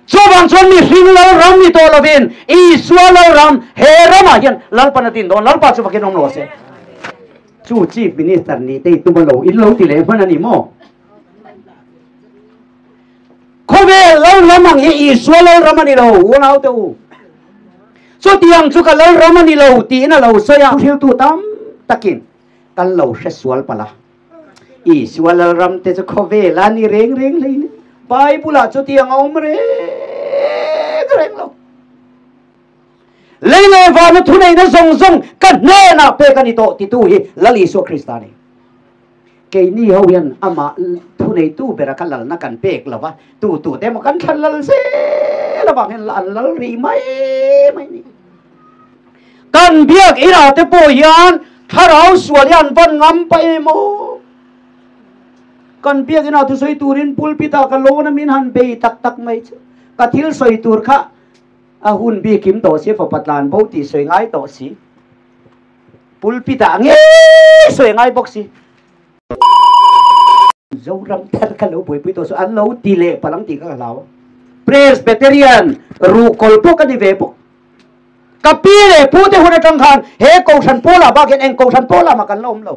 Chuvang chuan mihring lal ram ni tawh lovin Isua lal ram he ramah hian Lalpan a din dawn, Lalpa chu fakin awm lo se. Chu Chief Minister nih te i tum a lo, in lo ti leh hman a ni maw? Khawvel lal ram ang hi Isua lal ram a ni lo, unau te u. Chutiang chu ka lal ram a ni lo tiin a lo sawi a. Thiltu tam takin kan lo hre sual palh a. Isua Lalram te chu khawvel a ni reng reng hlei ni. Bible ah chutiang a awm reng reng lo. Lei leh vana thuneihna zawng zawng ka hnenah pek a ni tawh titu hi Lal Isua Krista a ni. Keini ho hian amah thuneitu bera kha lalna kan pek lo va, tu tu te emaw kan thlan lal zel avang hian an lal rih mai mai ni. Kan biak inah te pawh hian thlarau sual hi an van ngam pah em aw? Kan biak inah thusawi turin pulpit ah ka lawn a min han bei tak tak mai chu. Ka thil sawi tur kha a hun bikim tawh si, fapa tlan bo tih sawi ngai tawh si. Pulpit ah ngei sawi ngai bawk si. Zoram thar kha lo buaipui tawh chu an lo ti leh palh ang tih kha ka hlau a. Presbyterian ruhkawl pawh ka ni ve bawk. Ka pi leh pu te hun atang khan he kohhran pawlah bak hian eng kohhran pawlah mah kan la awm lo.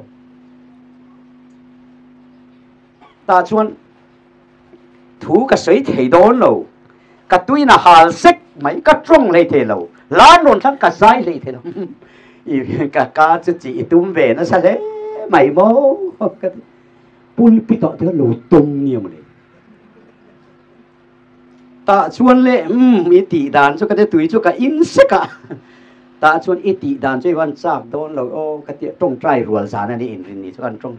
Tah chuan thu ka sawi thei dawn lo, ka tuin a hal sek mai, ka tawng hlei thei lo, lan rawn thlang ka zai hlei thei lo. I ka ka chu chi i tum ve nasa hle mai maw ka ti. Pulpit ah te khan lo tawng nia mawle. Tah chuan le umm i tih dan chu ka ti tui chu ka in sek a. Tah chuan i tih dan chu i van chak dawn lo aw ka ti a tawngtai rual zan a ni inrin ni chu kan tawng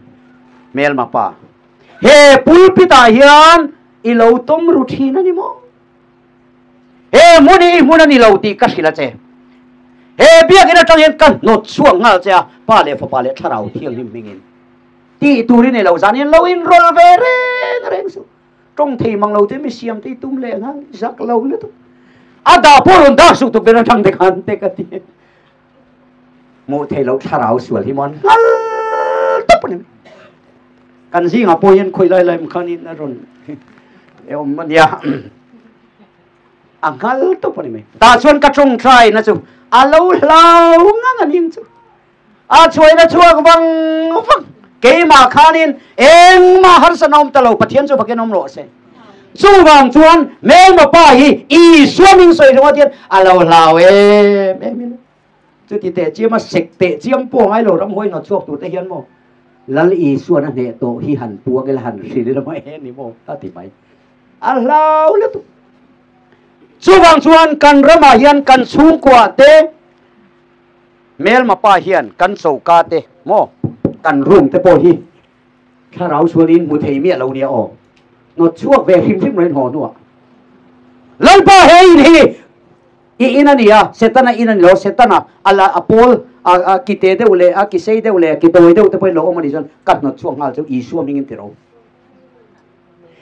hmelma pa. He pulpit ah hian i lo tawm ru thin a ni maw? He hmun hi i hmun a ni lo tih ka hrilh a che. He biakinn atang hian ka hnawt chhuak nghal che a, Pa leh Fapa leh Thlarau Thianghlim hmingin. Tih tur i nei lo zan hian lo inrawl ve reng reng suh. Tawng thei mang lo te mi siam te i tum leh nghal, zak lo lutuk. A dah pawh rawn dah suh tuk ber atang te khan te ka ti. Hmuh theih loh thlarau sual hi maw an nghal tawp a ni mai. Kan zingah pawh hian khawi lai lai khanin a rawn awm a nia. A nghal tawp a ni mai. Tah chuan ka tawngtai na chu a lo hlau ngang a ning chu. A chhuaina chhuak vang vang. Keimah khanin engmah harsa na awm ta lo, Pathian chu fakin awm rawh se. Chuvang chuan hmelma pa hi Isua min sawi ringawt hian a lo hlau em em in. Chuti teh chiam a sek teh chiam pawh ngai lo ramhuai nawt chhuak tur te hian maw Lal Isuan a hneh tawh hi han puang ila han hrilh ila maw e ni maw a ti mai. A hlau lutuk. Chuvang chuan kan ramah hian kan chhungkua te Hmelma pa hian kan choka te maw kan room te pawh hi thlarau sual in hmu thei miah lo nia aw. Nawt chhuak ve hrim hrim rawn haw hnuah Lalpa he in hi i in a ni a, Setana in a ni lo, Setana a la a pawl a ki te deuh leh a ki sei deuh leh a ki tawi deuh te pawhin lo awm a nih chuan ka hnawt chhuak nghal chu Isua hmingin ti ro.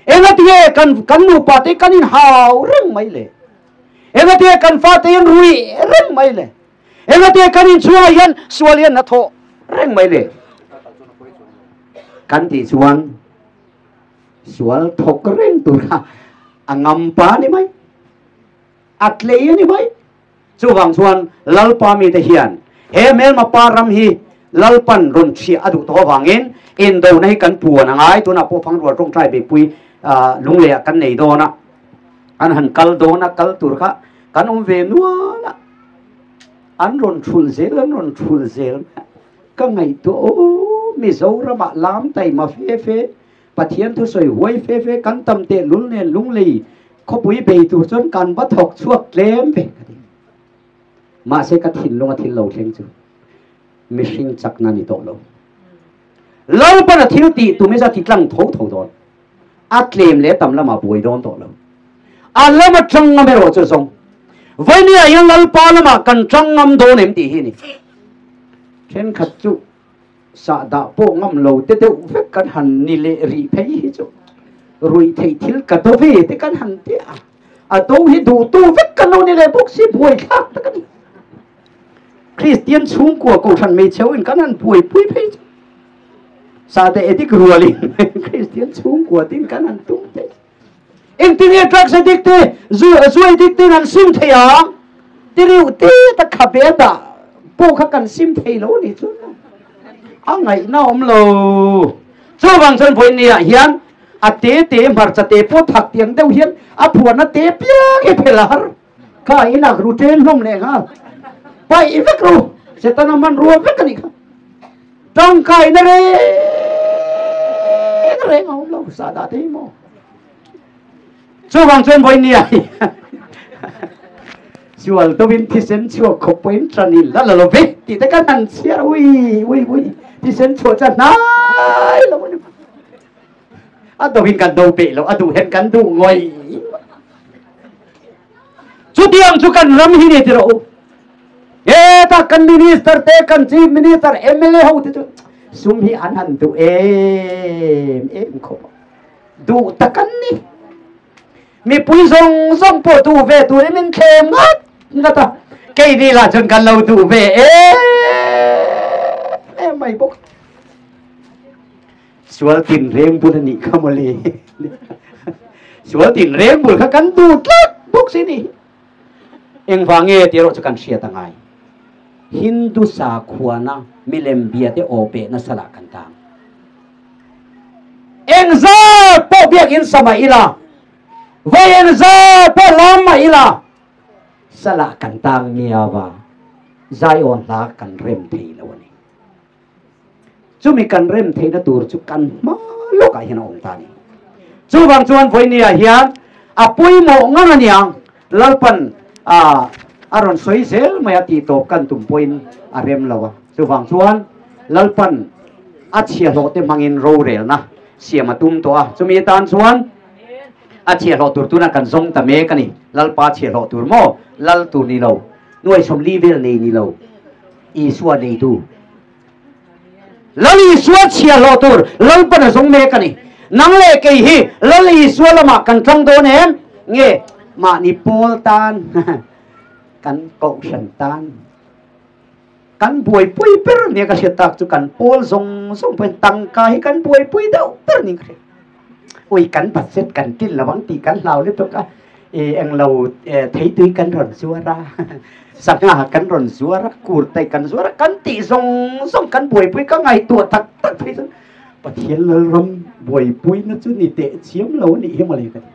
Engatinge kan kan nupa te kan inhau reng mai le? Engatinge kan fate in rui reng mai le? Engatinge kan inchhungah hian sual hian a thawh reng mai le? Kan tih chuan sual thawk reng tura a ngam pa ni mai, a tlei a ni mai. Chuvang chuan Lalpa mite hian he hmelma pa ram hi Lalpan rawn chhiah a duh tawh avangin indona hi kan puan a ngai. Tunah pawh Fangrual tawngtai beihpui lungleiah kan nei dawn a, an han kal dawn a, kal tur kha kan awm ve nual a, an rawn thulh zel, an rawn thulh zel mai a. Ka ngaihtuah aw, Mizoramah lam taima fe fe, Pathian thusawi huai fe fe kan tam teh lul nen lunglei khawpui bei tur chuan kan va thawk chhuak tlem ve ka ti. Mahse ka thinlung a thil lo thleng chu mihring chakna ni tawh lo. Lalpan a thil tih tum hi chu a ti tlang tho tho dawn. A tlem leh tam lamah buai dawn tawh lo. A lama tang ngam erawh chu zawng. Vawinia hian Lalpa lamah kan tang ngam dawn em tih hi a ni. Thenkhat chu Sahdah pawh ngam lo te deuh vek kan han ni leh rih phei hi chu ruih theih thil ka do ve te kan han ti a, a do hi duhtu vek kan lo ni leh bawk si buaithlak tak a ni. Kristian chhungkua kohhran hmeichheu in kan han buaipui phei chu sahdah edik rualin Kristian chhungkua tin kan han tum thei. Engtinge drugs addict te zu zu addict ten an sim thei ang? Ti riuh te tak kha be dah pawh kha kan sim thei lo ni chu a ngaihna awm lo. Chuvang chuan vawinia hian a te te hmarcha te pawh thak tiang deuh hian a phuarna te piang hi phel a har. Kha inak ru ṭen hlawm leh nghal. Paih vek ru, Setana hmanrua vek a nih kha. Tangkaina reng reng a awm lo, sahdah te hi maw. Chuvang chuan vawinia hi sual deuhin thisen chhuak khawp pawhin ṭan i la la lo ve tih te kan han chhiar a, ui ui ui thisen chhuah chu a hnai lo a ni. A dohin kan do peih lo, a duh hen kan duh ngawih. Chutiang chu kan ram hi ni ti rawh u. Heta kan minister te, kan chief minister, MLA ho te chu sum hi an han duh em em khawp a. Duh tak an ni. Mipui zawng zawng pawh duh ve turin min thlem ngat ngat a. Keini lah chuan kan lo duh ve em em mai bawk. Sual tinreng bul a nih kha mawle. Sual tinreng bul kha kan duh tlat bawk si ni. Engvang nge tih erawh chu kan hriat a ngai. Hindu sakhuana milem bia te aw peh nasa lah kan tang. Engzat pawh biakin sa mah ila, vawi engzat pawh lam mah ila, salah kan tang miau a, Zion hla kan rem thei lo a ni. Chumi kan rem theihna tur chu kan hma lawkah hian a awm ta a ni. Chuvang chuan vawinia hian a pawimawh ngang a niang, Lalpan a a rawn sawi zel mai a tih tawp kan tum pawhin a rem lo a. Chuvang chuan Lalpan a chhiahhlawh te hmangin rorelna siam a tum tawh a. Chumi atan chuan a chhiahhlawh tur tuna kan zawng ta mek a ni. Lalpa chhiahhlawh tur maw? Lal tur ni lo, nuaihsawmli vel nei ni lo, Isua neitu. Lal Isua chhiahhlawh tur Lalpan a zawng mek a ni. Nang leh kei hi Lal Isua lamah kan tlang dawn em? Nge mahni pawl tan, kan kohhran tan, kan buaipui ber nia ka hriat tak chu kan pawl zawng zawng pawhin tangka hi kan buaipui deuh ber niin ka hria. Ui kan budget kan tlin lo ang tih kan hlau lutuk a, i englo theitui kan rawn zuar a, sangha kan rawn zuar a, kurtai kan zuar a, kan tih zawng zawng kan buaipui ka ngaihtuah tak tak phei chuan Pathian Lalram buaipuina chu ni teh chiam lo a nih hi mawle ka ti.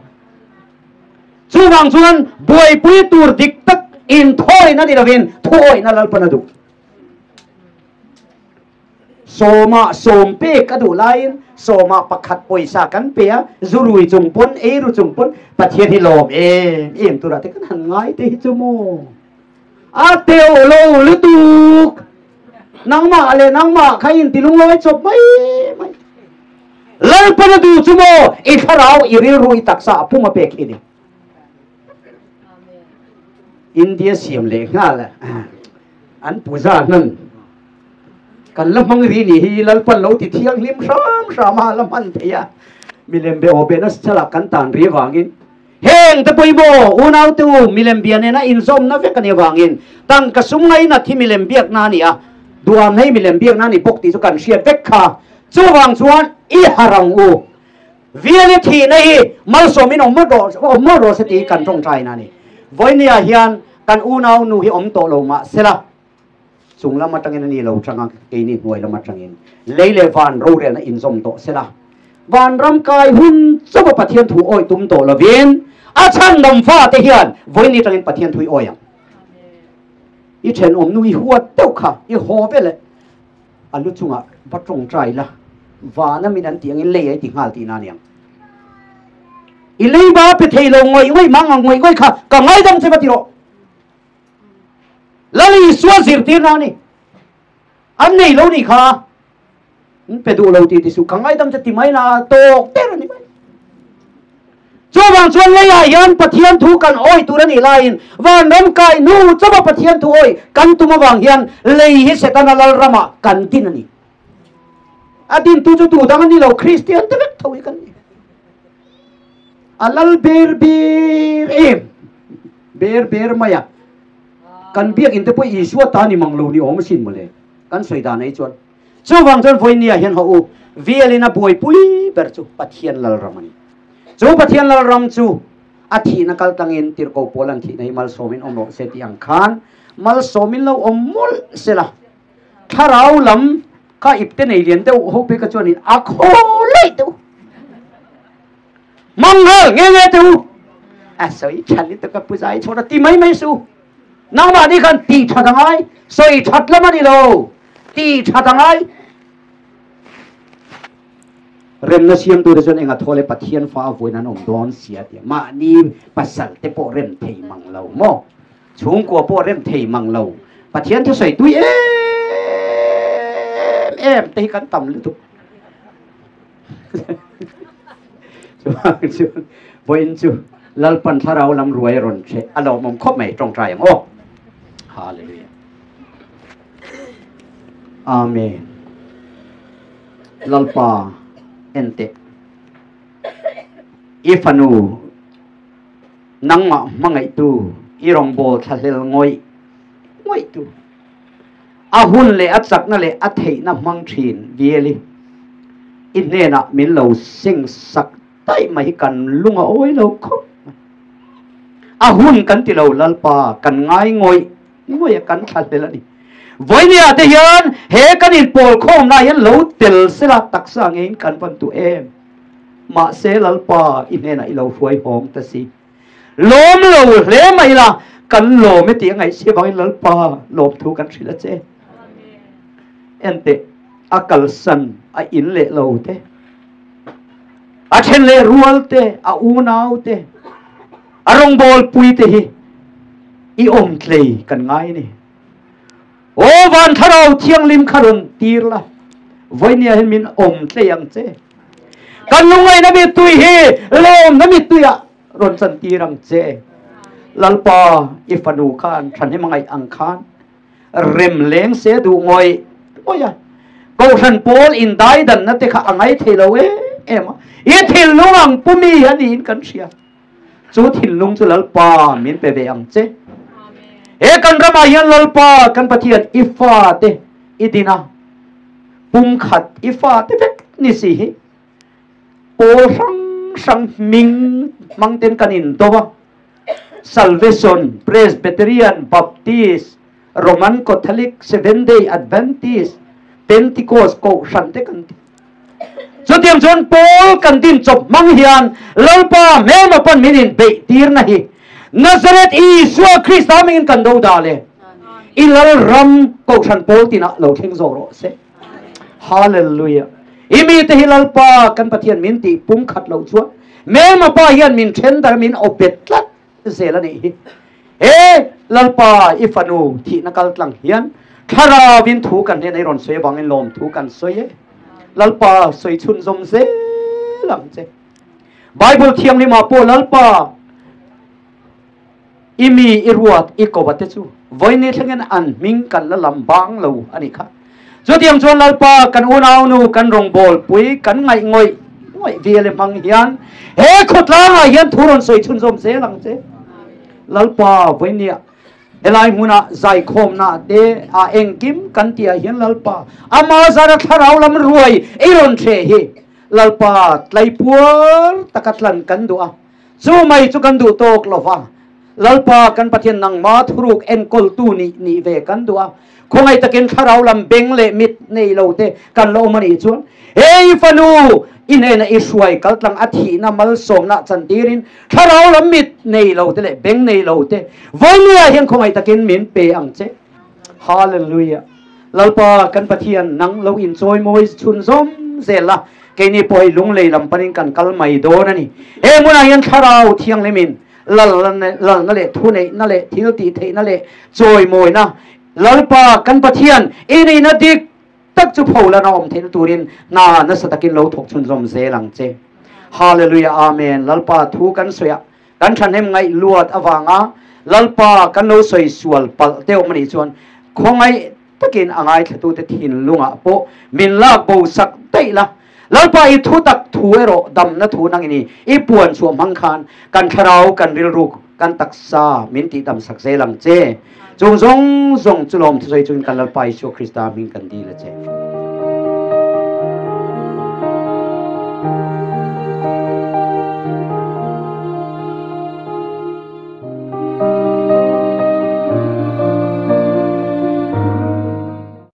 Chuvang chuan buaipui tur dik tak inthawina ni lovin thuawihna Lalpan a duh. Sawmah sawm pek a duh laiin sawmah pakhat pawisa kan pe a, zu rui chung pawn, ei ru chung pawn Pathian hi lawm em em turah te kan han ngai te hi chu maw? A teuh lo lutuk! Nangmah leh nangmah kha in ti lungawi chawp mai mai. Lalpan a duh chu maw? I thlarau, i rilru, i taksa a pum a pek hi ni. India siam leh nghal an puja hnan kan la hmang ri ni hi Lalpan lo ti thianghlim hram hram a la hman thei a milem be aw be na chala kan tan ri avangin heng te pawimawh unau te u milem bia nena inzawmna vek ani avangin tangka sum ngaina thi milem biakna a ni a duam hei milem biakna a ni bawk tih chu kan hriat vek kha chuvang chuan i harang u Viali thihna hi malsawmin awm awm mawlh rawh se tih kan tawngtaina a ni. Vawinia hian kan unau nu hi awm tawh lo mah sela, chung lam atangin a ni lo chang a, keini hnuai lam atangin lei leh van rorelna inzawm tawh sela, vanram kai hun chauha Pathian thu awih tum tawh lovin a chhandam fate hian vawiini atangin Pathian thu i awih ang. I thenawm nu i huat deuh kha i haw veleh A lu chungah va tawngtai la, vana min an tih angin lei ai ti nghal tihna a niang. I leiba pe thei lo ngawih ngawih mang ang ngawih ngawih kha ka ngaidam che va ti rawh. Lal Isua zirtirna a ni. An nei lo nih kha. An pe duh lo tih ti suh, ka ngaidam che ti mai la tawk der a ni mai. Chuvang chuan leiah hian Pathian thu kan awih tur a nih laiin vanram kai hnu chauha Pathian thu awih kan tum avang hian lei hi Setana lalramah kan din a ni. A dintu chu tu dang a ni lo, Kristian te vek tho hi kan ni. A lal ber ber em, ber ber mai a. Kan biakinn te pawh Isua ta ni mang lo ni awm asin mawle, kan sawi dan ai chuan. Chuvang chuan vawinia hian haw u, Vialin a buaipui ber chu Pathian Lalram a ni. Chu Pathian Lalram chu a thihna kal tlangin tirhkoh pawl an thihna hi malsawmin awm rawh se tih ang khan malsawmin lo awm mawlh se la. Thlarau lam kha ipte nei lian deuh ho peka chuanin a khaw laih deuh. Manghal nge nge teh u. A sawi tha lutuk a pu zai chhuah a ti mai mai suh. Nangmahni khan tih that a ngai, sawi that lam a ni lo. Tih that a ngai. Remna siamtu te chuan enga thaw le Pathian fa a vawiin an awm dawn sia tia mahni pasal te pawh rem thei mang lo maw? Chhungkua pawh rem thei mang lo. Pathian thusawi tui em em te hi kan tam lutuk. Chuvang chuan vawiin chu Lalpan thlarau lam ruai a rawn hreh a lawmawm khawp mai tawngtai ang aw. Hallelujah. Amen. Lalpa en teh. I fanu nangmah hmangaihtu i rawngbâwl thlahlel ngawih ngawihtu a hun leh a chakna leh a theihna hmang thin Vieli i hnenah min lo seng sak daih mai hi kan lung a awi lo khawp mai. A hun kan ti lo Lalpa kan ngai ngawih ngawih a kan thlahlel a ni. Vawinia te hian he kan inpawl khawmna hian lo tel sela taksa ngeiin kan van duh em. Mahse Lalpa i hnenah i lo hruai hawng ta si. Lawm lo hle mai la kan lawm e tih a ngaihsia vangin Lalpa lawmthu kan hrilh a che. Enteh. A kalsan a in leh lo te, a then leh rual te, a unau te, a rawngbawl pui te hi i awm tlei kan ngai ni. Aw van thlarau thianghlim kha rawn tir la, vawinia hian min awm tlei ang che. Kan lungngaihna mittui hi lawmna mittui ah rawn chantir ang che. Lalpa i fanu khan thahnem a ngaih ang khan rem leng se duh ngawih ngawih a. Kohhran pawl indaidanna te kha a ngai thei lo em em a. I thinlung ang pu mi a niin kan hria. Chu thinlung chu Lalpa min pe ve ang che. He kan ramah hian Lalpa kan Pathian i fate i din a, pumkhat i fate vek ni si hi pawl hrang hrang hming hmang ten kan indo a, Salvation, Presbyterian, Baptist, Roman Catholic, Seventh Day Adventist, Pentecost Kohhran te kan ti. Chutiang chuan Paul kan din chawp hmang hian Lalpa hmelma pawn min inbeih tirna hi Nazareth Isua Krista hmingin kan do dah le. I Lal ram Kohhran pawl tinah lo thleng zawk rawh se. Hallelujah. I mite hi Lalpa kan Pathian min tih pumkhat loh chuan hmelma pa hian min then dar min awpet tlat zel a nih hi. He Lalpa i fanu thihna kal tlang hian thlarauin thu kan hnenah i rawn sawi avangin lawmthu kan sawi e. Lalpa sawi chhunzawm zel ang che. Bible thianghlimah pawh Lalpa i mi i ruat i ko te chu vawiin thlengin an hming kan la lam bang lo a nih kha. Chutiang chuan Lalpa kan unaunu kan rawngbâwl pui kan ngaih ngawih ngawih vial i hmang hian he khawtlangah hian thu rawn sawi chhunzawm zel ang che. Lalpa vawinia helai hmunah zaikhawmna te a engkim kan tihah hian Lalpa ama zara thlarau lam ruai i rawn hreh hi Lalpa tlaipuar taka tlan kan duh a, chu mai chu kan duh tawk lo va. Lalpa kan Pathian nangma thuruk enkawltu nih nih ve kan duh a, khawngaih takin thlarau lam beng leh mit nei lo te kan la awm a nih chuan he i fanu i hnena i hruai kaltlang a thihna malsawmna chantirin thlarau lam mit nei lo te leh beng nei lo te vawinia hian khawngaih takin min pe ang che. Hallelujah. Lalpa kan Pathian nang lo inchawi mawi chhun zawm zel la, keini pawh hei lunglei lam panin kan kal mai dawn a ni. He hmunah hian thlarau thianghlimin lalna leh thuneihna leh thil tih theihna leh chawimawina Lalpa kan Pathian i nihna dik tak chu pholana awm theihna turin hna nasa takin lo thawk chhunzawm zel ang che. Hallelujah Amen Lalpa thu kan sawi a kan thahnem ngaih luat avanga Lalpa kan lo sawi sual palh te awm a nih chuan khawngaih takin a ngaithlatute thinlungah pawh min lak bo sak daih la. Lalpa i thu tak thu erawh damna thu nang i ni. I puan chhuah hmang khan kan thlarau, kan rilruk, kan taksa min tihdam sak zel ang che. Chung zawng zawng chu lawm thusawi chungin kan Lalpa Isua Krista hming kan dil a che.